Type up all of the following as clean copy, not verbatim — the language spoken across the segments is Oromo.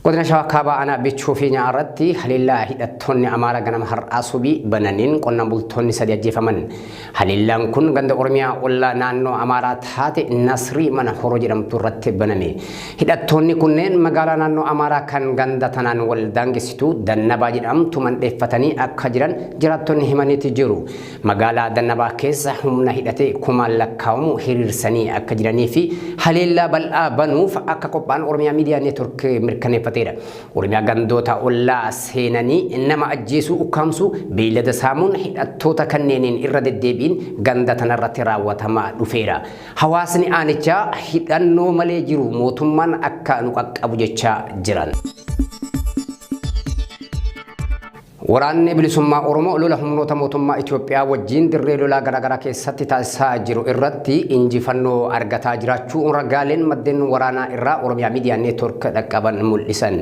Godina Shawaa Kaabaa Aanaa Bichuu fi Nyaarratti haleellaa hidhattoonni Amaaraa ganama har'aa subii bananiin qonnaan bultoonni sadi ajjeefaman. Haleellaan kun ganda Oromiyaa ollaa naannoo Amaaraa taate Nasrii mana Horoo jedhamtu irratti baname. Hidhattoonni kunneen magaalaa naannoo Amaaraa kan ganda tanaan wal daangessitu Dannabaa jedhamtu mandheeffatanii akka jiran jiraattonni himaniiti jiru. Magaalaa Dannabaa keessa humna hidhate kumaan lakkaa'amu hiriirsanii akka jiranii fi haleellaa bal'aa banuuf akka qophaa'an Oromiyaa Miidiyaa Neetwork mirkaneeffateera. Oromiyaa gandoota ollaa seenanii nama ajjeesuu, ukkaamsuu, beeylada saamuun hidhattoota kanneeniin irra deddeebiin ganda tanarratti raawwatamaa dhufeera. Hawaasni aanichaa hidhannoo malee jiru mootummaan akka nu qaqqabu jechaa jiran. Waraanni Bilisummaa Oromoo lola humnoota mootummaa Itoophiyaa wajjin dirree lolaa garaagaraa keessatti taasisaa jiru irratti injifannoo argataa jiraachuu ragaaleen maddeen waraanaa irraa Oromiyaa Miidiyaa Neetwork dhaqqaban mul'isan.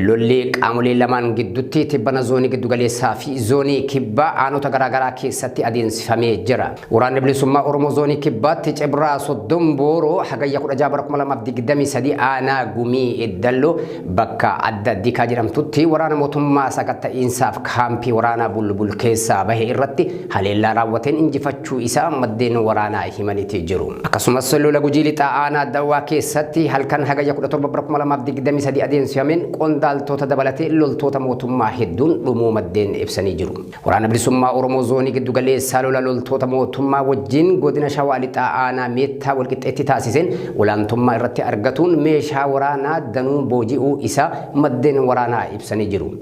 Lolli qaamolee lamaan gidduutti tibbana zoonii giddugaleessaa fi zoonii kibbaa aanota garaagaraa keessatti adeemsifamee jira. Waraanni Bilisummaa Oromoo zoonii kibbaatti Cibraa Soddom Booroo hagayya 16 bara 2023 aanaa Gumii Eddalloo bakka adda Dikaa jedhamtutti waraana mootummaa sakatta'iinsaaf kaampii waraanaa Bulbul keessaa bahe irratti haleellaa raawwateen injifachuu isaa maddeen waraanaa himaniiti jiru. Akkasumas lola Gujii Lixaa aanaa Dawwaa keessatti halkan hagayya 17 bara 2023 adeemsifameen qondaaltota dabalatee loltoota mootummaa hedduun dhumuu maddeen ibsanii jiru. Waraana Bilisummaa Oromoo Zoonii Giddugaleessaa lola loltoota mootummaa wajjin godina Shawaa Lixaa aanaa Meettaa Walqixxeetti taasiseen olaantummaa irratti argatuun meeshaa waraanaa danuu booji'uu isaa maddeen waraanaa ibsanii jiru.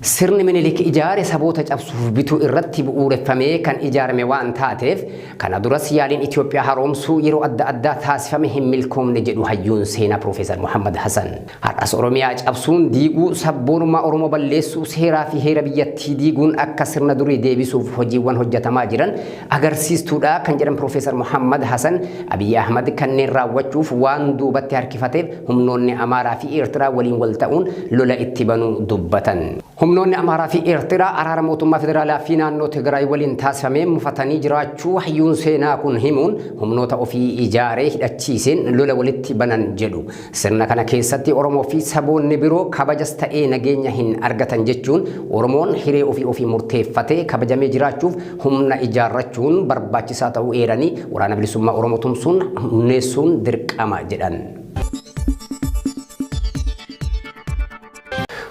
Sirni Minilik ijaare saboota cabsuuf bituu irratti bu'uureffamee kan ijaarame waan taateef Kana duras yaaliin Itoophiyaa haroomsuu yeroo adda addaa taasifame hin milkoomne jedhu hayyuun seenaa Piroofeesar Muhammad Hasan. Har'as Oromiyaa cabsuun diiguu, sabboonummaa Oromoo balleessuu, seeraa fi heera biyyattii diiguun akka sirna durii deebisuuf hojiiwwan hojjetamaa jiran agarsiistuudha kan jedhan Piroofeesar Muhammad Hasan, Abiy Ahmad kanneen raawwachuuf waan duubatti harkifateef humnoonni Amaaraa fi Eertiraa waliin wal ta'uun lola itti banuu dubbatan. Humnoonni Amaaraa fi Eertiraa araara mootummaa federaalaa fi naannoo Tigraay waliin taasifameen mufatanii jiraachuu hayyuun seenaa kun himuun humnoota ofii ijaaree hidhachiiseen lola walitti banan jedhu. Sirna kana keessatti Oromoo fi saboonni biroo kabajas ta'ee nageenya hin argatan jechuun Oromoon hiree ofii ofii murteeffatee kabajamee jiraachuuf humna ijaarrachuun barbaachisaa ta'uu eeranii Waraana Bilisummaa Oromoo tumsuun humneessuun dirqama jedhan.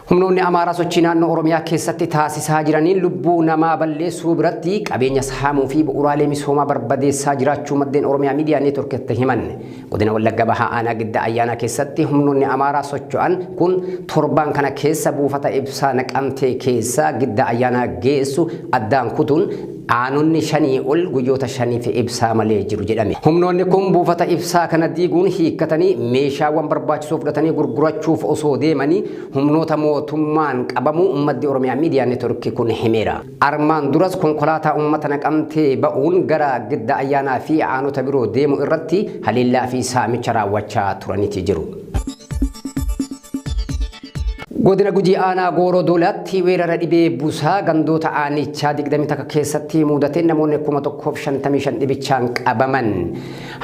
Humnoonni Amaaraa sochii naannoo Oromiyaa keessatti taasisaa jiraniin lubbuu namaa balleessuu biratti qabeenya saamuu fi bu'uuraalee misoomaa barbadeessaa jiraachuu maddeen Oromiyaa Miidiyaa Neetworkitti himan. Godina Wallagga Bahaa Aanaa Giddaa Ayyaanaa keessatti humnoonni Amaaraa socho'an kun torbaan kana keessa buufata ibsaa Naqamtee keessa Giddaa Ayyaanaa geessu addaan kutuun Aanonni shanii ol guyyoota shaniif ibsaa malee jiru jedhame. Humnoonni kun buufata ibsaa kana diiguun hiikkatanii meeshaawwan barbaachisoo fudhatanii gurgurachuuf osoo deemanii humnoota mootummaan qabamuu maddi Oromiyaa Miidiyaa Neetwork kun himeera. Armaan duras konkolaataa uummata Naqamtee ba'uun gara Giddaa Ayyaanaa fi aanota biroo deemu irratti haleellaa fi saamicha raawwachaa turaniiti jiru. Godina Gujii Aanaa Gooroo Doolaatti weerara dhibee busaa gandoota aanichaa 21 keessatti muudateen namoonni 1055 dhibichaan qabaman.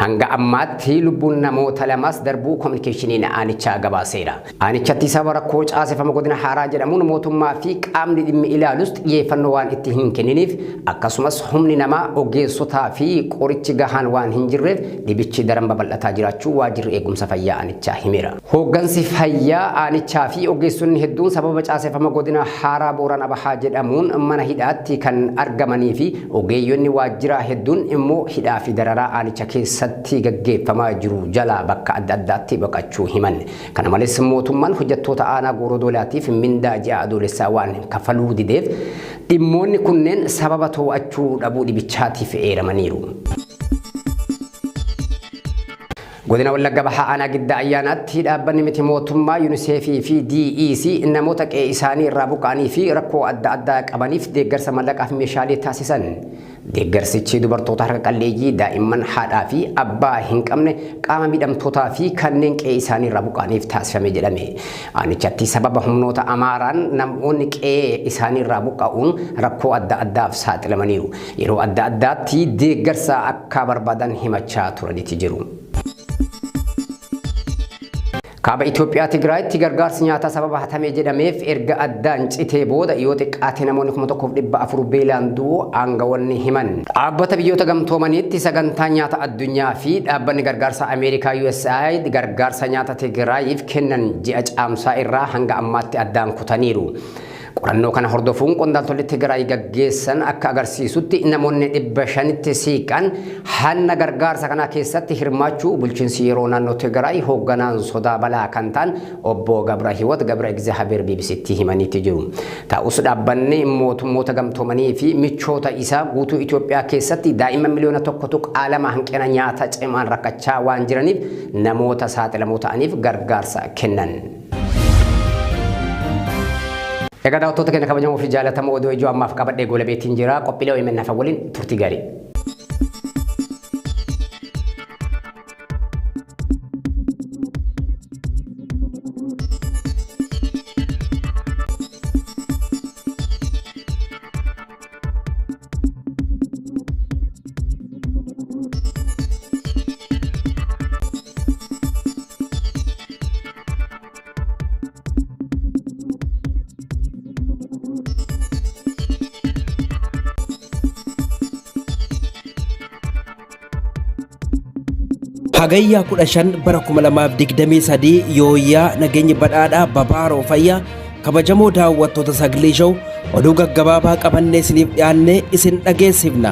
Hanga ammaatti lubbuun namoota lamaas darbuu kominikeeshiniin aanichaa gabaaseera. Aanichatti sababa rakkoo caaseffama godina haaraa jedhamuun mootummaa fi qaamni dhimmi ilaalus xiyyeeffannoo waan itti hin kenniniif akkasumas humni namaa ogeessotaa fi qorichi gahaan waan hin jirreef dhibichi daran babal'ataa jiraachuu waajjirri eegumsa fayyaa aanichaa himeera. Hooggansi fayyaa aanichaa fi ogeessonni hedduun sababa caaseffama godina haaraa Boorana Bahaa jedhamuun mana hidhaatti kan argamanii fi ogeeyyonni waajjiraa hedduun immoo hidhaa fi dararaa aanicha keessatti gaggeeffamaa jiru jalaa bakka adda addaatti baqachuu himan. Kana malees mootummaan hojjettoota aanaa Gooroo Doolaatiif mindaa ji'a Adoolessaa waan kaffaluu dideef dhimmoonni kunneen sababa to'achuu dhabuu dhibichaatiif eeramaniiru. Godina Wallagga Bahaa Aanaa Giddaa Ayyaanaatti dhaabbanni miti mootummaa Yuniseefii fi DEC namoota qe'ee isaanii irraa buqqa'anii fi rakkoo adda addaa qabaniif deeggarsa mallaqaa fi meeshaalee taasisan. Deeggarsichi dubartoota harka qalleeyyii, daa'imman haadhaa fi abbaa hin qabne, qaama miidhamtootaa fi kanneen qe'ee isaanii irraa buqqa'aniif taasifame jedhame. Aanichatti sababa humnoota Amaaraan namoonni qe'ee isaanii irraa buqqa'uun rakkoo adda addaaf saaxilamaniiru. Yeroo adda addaatti deeggarsa akka barbaadan himachaa turaniiti jiru. Kaaba Itoophiyaa Tigraayitti gargaarsi nyaataa sababa hatame jedhameef erga addaan citee booda yoo xiqqaate namoonni 1400 beelaan du'uu aangawoonni himan. Dhaabbata Biyyoota Gamtoomaniitti Sagantaan Nyaata Addunyaa fi dhaabbanni gargaarsa Ameerikaa USAID gargaarsa nyaata Tigraayiif kennan ji'a Caamsaa irraa hanga ammaatti addaan kutaniiru. Qorannoo kana hordofuun qondaaltolli Tigraay gaggeessan akka agarsiisutti namoonni 500tti siiqan hanna gargaarsa kanaa keessatti hirmaachuu bulchiinsi yeroo naannoo Tigraay hoogganaan sodaa balaa kan ta'an obbo Gabrahiwat Gabra Egzihabeer BBCtti himaniitti jiru. Ta'us dhaabbanni mootummoota gamtoomanii fi michoota isaa guutuu Itoophiyaa keessatti daa'imman miliyoona 1.2 hanqina nyaata cimaan rakkachaa waan jiraniif namoota saaxilamoo ta'aniif gargaarsa kennan. Egaa daawwattoota keenya kabajamoo fi jaalatamoo oduu ijoo ammaaf qabadhee goolabeetiin jira. Qophiilee OMN hafa waliin turtii gaarii. Hagayya 15 bara 2023 yooyyaa nageenyi badhaadhaa babaaroo fayyaa kabajamoo daawwattoota Sagalee Show oduu gaggabaabaa qabannee isiniif dhiyaannee isin dhageessifna.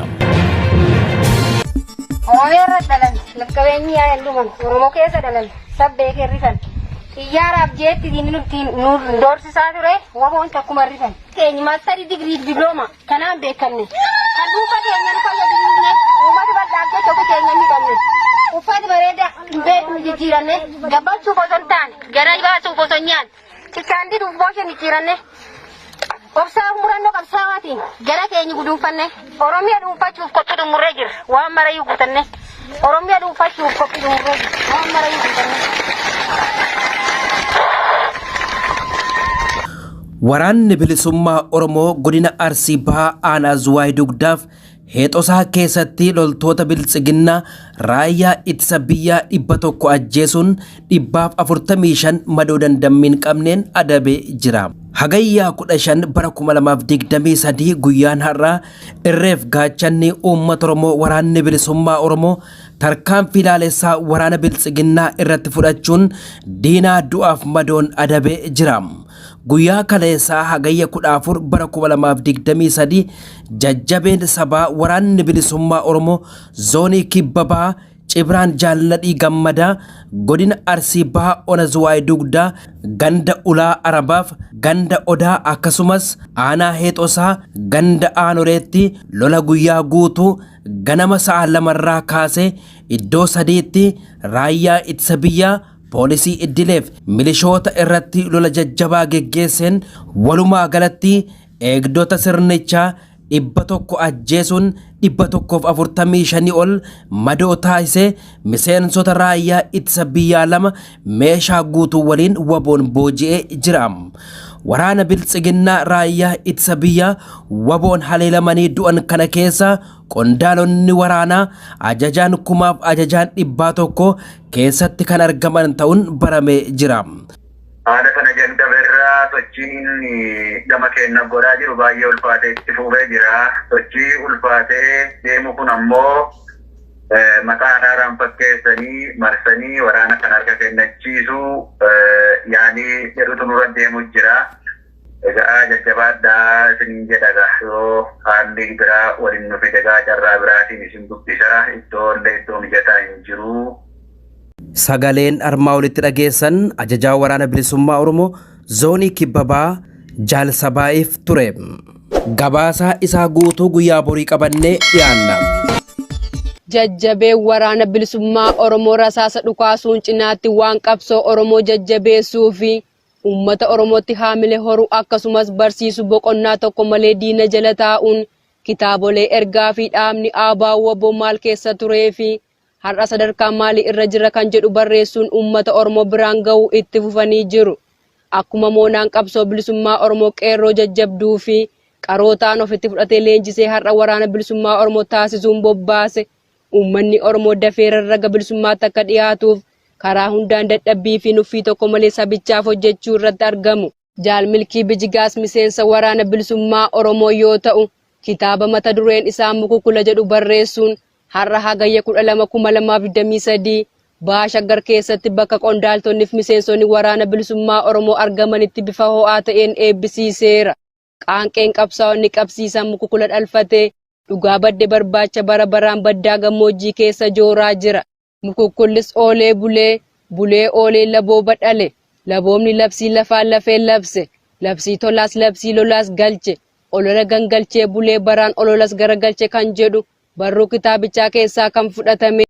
Oromiyaa irra dhalan lafqabeenyi yaa hin dhuman Oromoo keessa dhalan sab beekee rifan xiyyaaraaf jeetti diinni nutti nu doorsisaa ture waboon takkuma rifan keenya maastarii digirii dipilooma kanaan beekamne kan dhuunfaa keenya nu fayyadu dhiifne uummata bal'aaf jecha ofii keenya miidhamne uffata bareedaa hin beeknu jijjiiranne gabbachuuf osoo hin taane gara baasuuf osoo hin nyaanne cichaan diduuf booshe jijjiiranne obsaa murannoo qabsaawaatiin gara keenya guduunfanne Oromiyaa dhuunfachuuf qophii xumurree jirra waan marayyuu guutanne Oromiyaa dhuunfachuuf qophii xumurree jirra waan marayyuu guutanne. Waraanni Bilisummaa Oromoo Godina Arsii Bahaa Aanaa Zuwaay Dugdaaf Heexosaa keessatti loltoota Biltsiginnaa raayyaa ittisa biyyaa 100 ajjeesuun 145 madoo dandammiin qabneen adabee jira. Hagayyaa 15 bara 2023 guyyaan har'aa irreef gaachanni uummata Oromoo waraanni bilisummaa Oromoo tarkaanfii laalessaa waraana biltsiginnaa irratti fudhachuun diinaa du'aaf madoon adabee jira. Guyyaa kaleessaa Hagayya 14 bara 2023 jajjabeen sabaa waraanni bilisummaa Oromoo zoonii kibba bahaa Cibraan Jaalladhii Gammadaa godina Arsii Bahaa Ona Zuwaay Dugdaa ganda Ulaa Arabaaf ganda Odaa akkasumas aanaa Heexosaa ganda Aanoleetti lola guyyaa guutuu ganama sa'a lamarraa kaasee iddoo sadiitti raayyaa ittisa biyyaa poolisii iddileef milishoota irratti lola jajjabaa geggeesseen walumaa galatti eegdota sirnichaa 100 ajjeesuun 145 ol madoo taasisee miseensota raayyaa ittisa biyyaa lama meeshaa guutuu waliin waboon booji'ee jira. Waraana biltsiginnaa raayyaa ittisa biyyaa waboon haleelamanii du'an kana keessa qondaalonni waraanaa ajajaan kumaaf ajajaan dhibbaa tokko keessatti kan argaman ta'uun baramee jira. Haala kana jalqabe irraa sochiin inni gama keenna godhaa jiru baay'ee ulfaatee itti fufee jira. Sochii ulfaatee deemu kun ammoo maqaa araaraan fakkeessanii marsanii waraana kana harka kennachiisuu yaalii jedhutu nurra deemu jira. Egaa jajjabaadhaa isiniin jedha egaa yoo haalli biraa waliin nu fide egaa carraa biraatiin isin dubbisa iddoo illee iddoo mijataa hin jiru. Sagaleen armaa olitti dhageessan ajajaa waraana bilisummaa Oromoo zoonii kibba bahaa Jaal Sabaa'iif ture. Gabaasaa isaa guutuu guyyaa borii qabannee dhiyaanna. Jajjabeen waraana bilisummaa Oromoo rasaasa dhukaasuun cinaatti waan qabsoo Oromoo jajjabeessuu fi Uummata Oromootti haamile horu akkasumas barsiisu boqonnaa tokko malee diina jala taa'uun kitaabolee ergaa fi dhaabni ABO-wbo maal keessa turee fi har'a sadarkaa maalii irra jira kan jedhu barreessuun uummata Oromoo biraan gahuu itti fufanii jiru. Akkuma moonaan qabsoo bilisummaa Oromoo qeerroo jajjabduu fi qaroo ta'an ofitti fudhatee leenjisee har'a waraana bilisummaa Oromoo taasisuun bobbaase uummanni Oromoo dafee rarraga bilisummaatti akka dhiyaatuuf karaa hundaan dadhabbii fi nuffii tokko malee sabichaaf hojjechuu irratti argamu. Jaal Milkii Bijigaas miseensa Waraana Bilisummaa Oromoo yoo ta'u, kitaaba mata dureen isaa Mukukula jedhu barreessuun har'a Hagayya 12, 2023 Baha Shaggar keessatti bakka qondaaltonni fi miseensonni Waraana Bilisummaa Oromoo argamanitti bifa ho'aa ta'een eebbisiiseera. Qaanqeen qabsaa'onni qabsiisan mukukula dhalfatee dhugaa badde barbaacha bara baraan baddaa gammoojjii keessa jooraa jira. Mukukkullis oolee bulee, bulee oolee labooba dhale. Laboobni labsii lafaa lafee labse. Labsii tolaas labsii lolaas galche. Olola gangalchee bulee baraan ololas garagalche kan jedhu barruu kitaabichaa keessaa kan fudhatame.